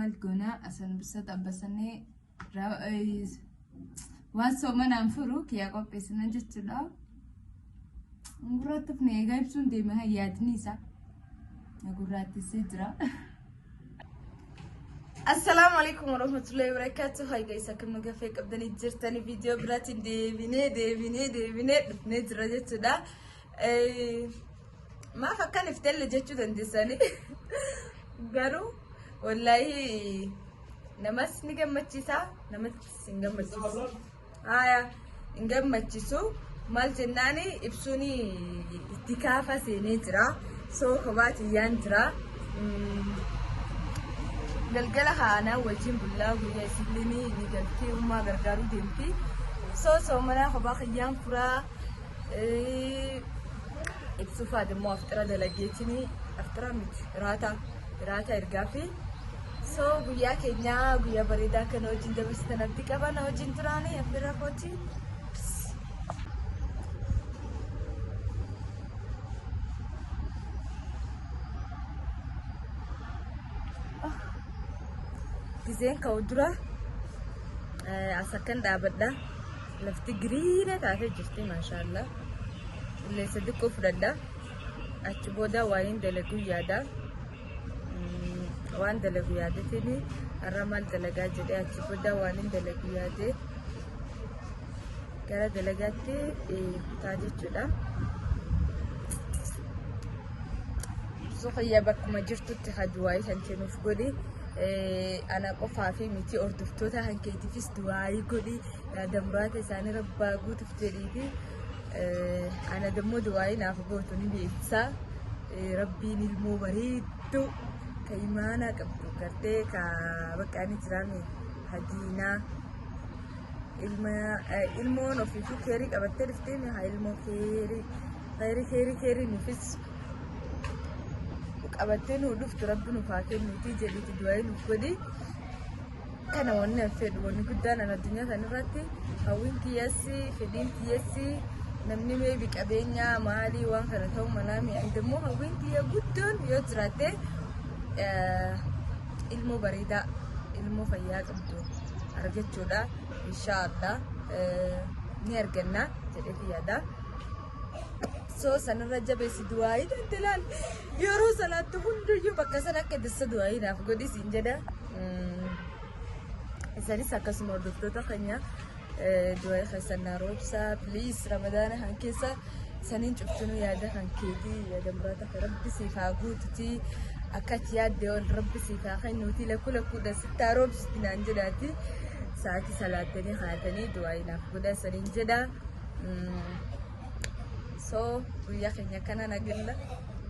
Maal goonaa asanbisa xabbasannee waan soomanaan furu kiyyaa qopheessina jechuudha. Gurraatti eegaa ibsuun deema yaadni isaa gurraattisee jira. Assalaamu alaikum warahmatullahi wabarakatuh. Hi guys, akkam nagaa fayyaa qabdanii jirtanii viidiyoo biraatiin deebinee deebinee deebinee dhufnee jira jechuudha. Maaf akkan iftelle jechuu dandeessanii. Garuu wallaahi namas ni gammachiisa, namas hin gammachiisu. Haaya hin gammachiisu. Maal jennaani ibsuun itti kaafa seenee jira. Soo kophaa tiyyaan jira. Galgala haanaa wajjin bullaa guyyaa isillee ni galtee ummaa gargaaruu deemti. Soo soomanaa kophaa kiyyaan furaa. Ibsuufaa immoo aftira dalageetini aftira miti raata raata ergaa fi soo guyyaa keenyaa guyyaa bareedaa kana wajjin dabarsitan abdii qaba na wajjin turaani affeerraa kooti. Gizeen ka'u dura as akkan dhaabadha. Lafti giriina taatee jirti maashaallah. Qilleensa xiqqoo fudhadha. Achi booda waan hin dalagu yaada. Waan dalagu yaadetiin har'a maal dalagaa jedhee achi booda waan hin dalagu yaade gara dalagaatti kutaa jechuudha. Suqiyya bakkuma jirtutti haa du'aayii kan kennuuf godhi. Ana qofaa fi miti hordoftoota kan keetiifis du'aayii godhi. Yaada muraasa isaanii rabbaa guutuuf jedhiiti. Ana dammoo du'aayii naaf gootu ni beeksisa. Rabbiin ilmoo bareedduu ka imaanaa qabdu gartee ka bakka ani jiraame hadiinaa. Ilma ilmoon ofiifuu keerii qabattee dhuftee haa ilmoo keerii keerii keerii keerii nuufis qabattee nuu dhuftu rabbi nuuf haa kennuutii jedhiiti du'aayii nuuf godhi. Kana wanni an fedhu wanni guddaan an addunyaa kana irratti hawwiin kiyyassi fedhiin kiyyassi namni meebi qabeenyaa maalii waan kana ta'uu malaa mi'aan immoo hawwiin kiyya guddoon yoo jiraatte ilmoo bareedaa ilmoo fayyaa qabdu argachuudha inshaallah ni arganna jedheeti yaada. So sanarra jabeessi du'aayii dandelaan yeroo salaattu hunduyyuu bakka sana akka dassa du'aayii naaf godhi siin jedha. Isanis akkasuma hordoftoota keenya du'aayii keessan naa roobsaa please ramadaana kan keessa saniin cuftinuu yaada kan keetii yaada muraata kan rabbi siif haa guututi akka ati yaadde ol rabbi siif haa kennuuti lakkuu lakkuudha sitti haa roobsuti naan jedhaati sa'aatii salaattanii kaatanii du'aayii naaf godha saniin jedha. So guyyaa keenya kana nagilla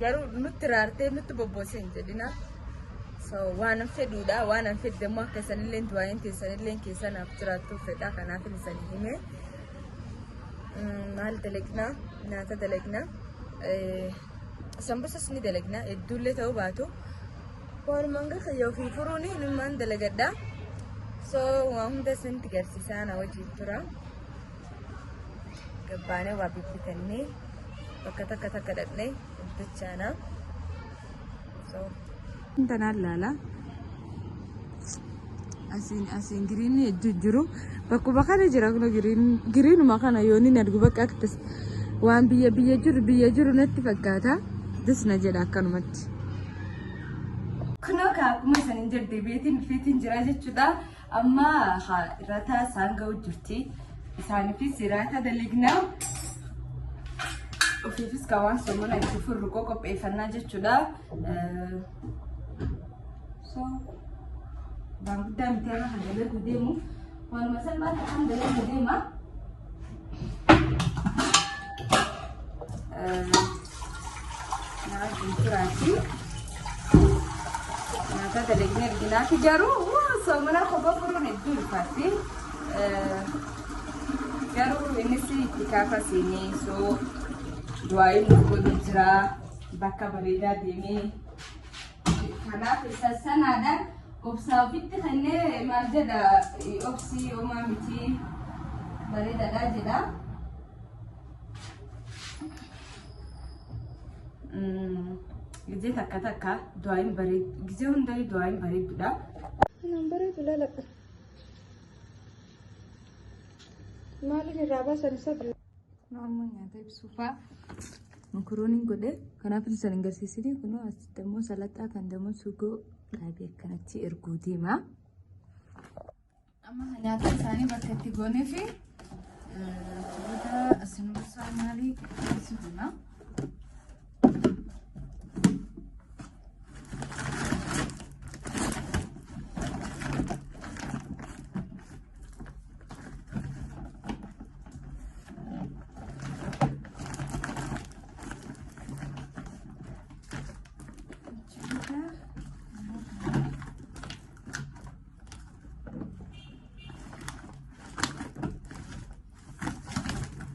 garuu nutti raartee nutti bobboosee hin jedhina. So waan an fedhuudha waan an fedhe immoo akka isanillee du'aayin teessanillee keessa naaf jiraattu fedha kanaaf isanii hime. Maal dalagnaa nyaata dalagnaa sambusas ni dalagnaa hedduullee ta'uu baatu waanuma hanga kiyya ofii furuun ilmaan dalagadha. So waan hunda isinitti garsiisaa na wajjin tura. Gabbaanee waa bibbitannee bakka takka takka dhaqnee dachaana. So tanaan laala. Asiin asiin giriinni hedduu jiru. Bakkuma kana jira kun giriin giriinuma kana yoon inni argu bakka akkas waan biyya biyya jiru biyya jiru natti fakkaata. Disna jedha akkanumatti. Kunoo akkuma isin hin jedhe beetiin dhufeetiin jira jechuudha. Amma irrata isaan ga'u jirti. Isaaniifis irrata dalagnaa. Ofiifis kan waan soomana itti furru qopheeffannaa jechuudha. So waan guddaa miti amma kan dalaguu deemu. Waanuma salphaatti kan dalaguu deema. Naa turaati. Nyaata dalagnee arginaati garuu soomana kophaa furuun hedduu ulfaatti. Garuu innis itti kaafa seenee soo du'aayin nuuf godhu jira bakka bareedaa deemee. Kanaaf isa sanaadhaan obsaa ofitti kennee maal jedha obsii homaa miti bareedaadha jedha. Gizee takka takka du'aayin bareed gizee hundayyuu du'aayin bareeddudha. Kanaan bareedu laaladha. Maaliin irraa baasan isa? Amma nyaata ibsuufaa mokorooniin godhe kanaaf isin hin agarsiisini. Kunoo asitti immoo salaxaa kan dammoo sugoo dhaabee akkanatti erguu deema. Amma nyaata isaanii bakka itti goonee fi booda asinursaa maalii qopheessuu deema.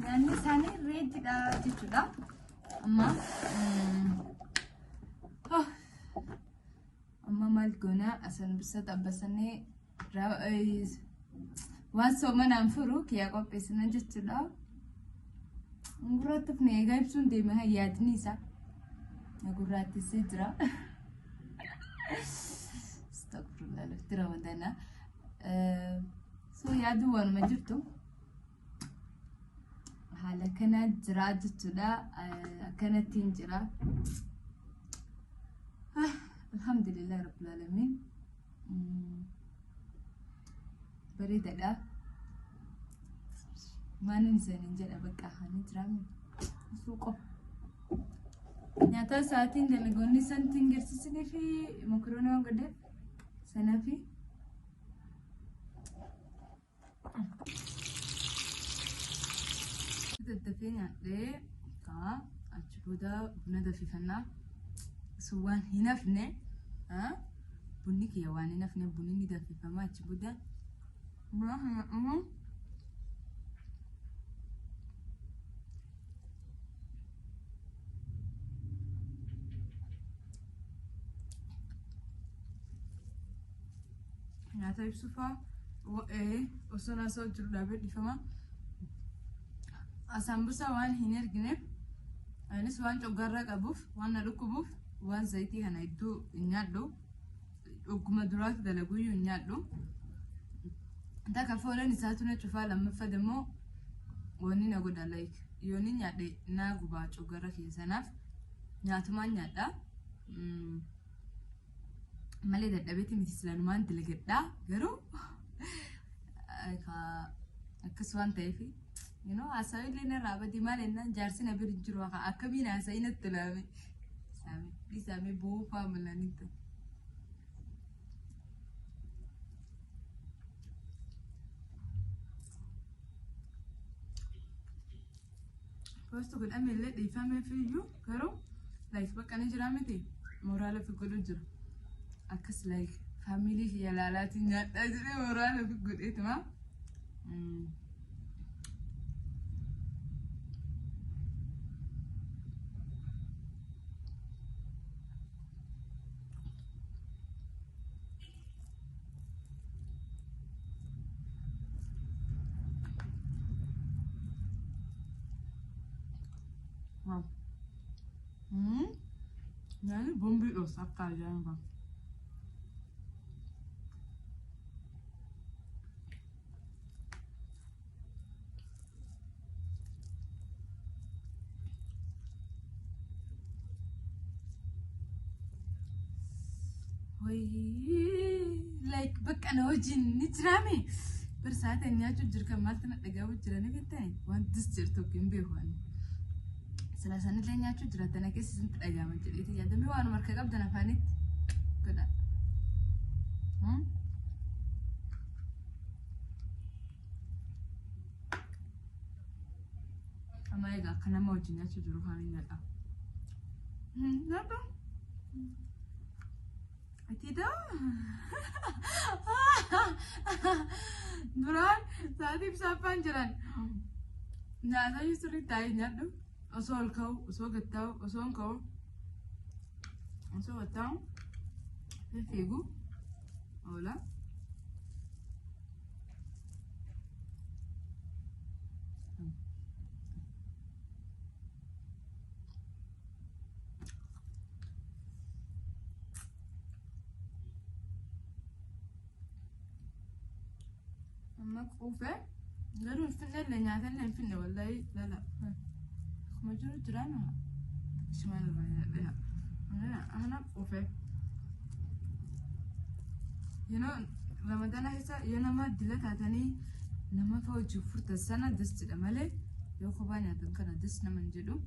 Nyaanni isaanii reedidha jechuudha. Amma amma maal goona asan bisa xabbasanii waan soomanaan furu kiyyaa qopheessina jechuudha. Gurraatti eegaa ibsuun deema yaadni isaa gurraattisee jira. Astagfirullah lafti ramadana. So yaaduu waanuma jirtu. Haala kana jira jechuudha. Akkanattiin jira. Alhamdulillah rabbil alamin. Bareedaadha. Maanin isaaniin jedha bakka haanii jiraame. Suuqo. Nyaata isaatiin dalagoonni santiin garsiisanii fi mokoroonii waan godheef sanaa fi daddafee nyaadhee kaa achi booda buna danfifannaa. Sun waan hin hafne, bunni kiyya waan hin hafne, bunni ni danfifama achi booda. Buna kana nyaata ibsufaa osoo naasoo jiru dhaabee dhiifama. Asaambusaa waan hin ergineef, anis waan coggarraa qabuuf, waan na dhukkubuuf, waan zayitii kana hedduu hin nyaadhu. Ogguma duraatti dalaguyyuu hin nyaadhu. Takka foolan isaatu na cufaa, lammaffaa immoo wanni na godha, like yoonni nyaadhe naa gubaa coggarra keessanaaf nyaatumaan nyaadha. Malee dadhabeetti miti, silanumaan dalagadhaa, garuu akkas waan ta'eef haasawaa illee narraa badii. Maal jennaan, jaarsi na bira hin jiru, akkamiin haasa'ii natti tolaame. Dhiisaamee bu'uufaa malanitti. Post godhame illee dhiifamee fiiyyuu, garuu like bakka ni jira miti, moraala fi godhu jira. Akkas like family kiyya laalaatiin nyaadhaa jedhee moraala fi godheetuma. Wow. Nyaanni bombii dhoosa akka ajaa'ibaa. Wayii, like bakka na wajjin ni jiraame. Bar sa'aatiin nyaachuu jiru kan maaltu na dhagahu jira ni beektani? Wanti jiru tokko hin beeku ani. Sila sanillee nyaachuu jira tana keessa isinitti dhagahama jedheeti yaadamee waanuma harka qabdan afaanitti godha. Amma egaa akka nama wajjin nyaachuu jiru kaan hin nyaadha. Nyaadha. Atiidha. Duraan sa'aatii ibsaaffaan jiran nyaata sirrii taa'ee nyaadhu. Osoo ol ka'u, osoo gad taa'u, osoo hin ka'u, osoo gad taa'u, fiigu oola. Amma quufee garuu hin finne illee nyaata illee hin finne wallahi lala. Akkuma jiru jiraan shimal irraa nyaadhe. Ana quufee. Yeroo Ramadana keessa yoo nama dila taatanii nama fa hojii furtan sana das jedha malee yoo kophaa nyaatan kana das nama hin jedhu.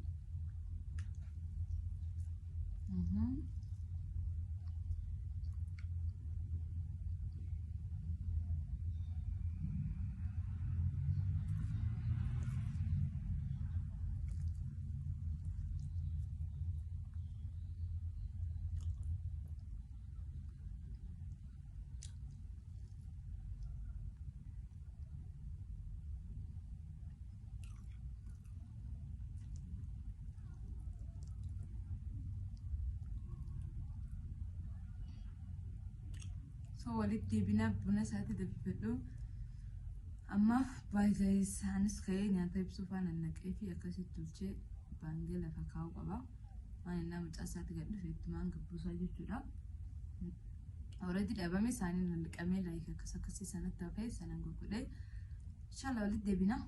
So walitti deebinaa buna isaatti danfifadhu. Ammaaf baay'ee anis ka'ee nyaata ibsuu faana naqee fi akkasitti tolchee baangee lafa kaa'uu qaba. Waan innaa mucaa isaatti gad dhufe ittumaan gabbuusaa jechuudha. Already dhabame isaanii lalliqamee like akkas akkasii sanatti hafee sanan gurgudhee inshallah walitti deebinaa.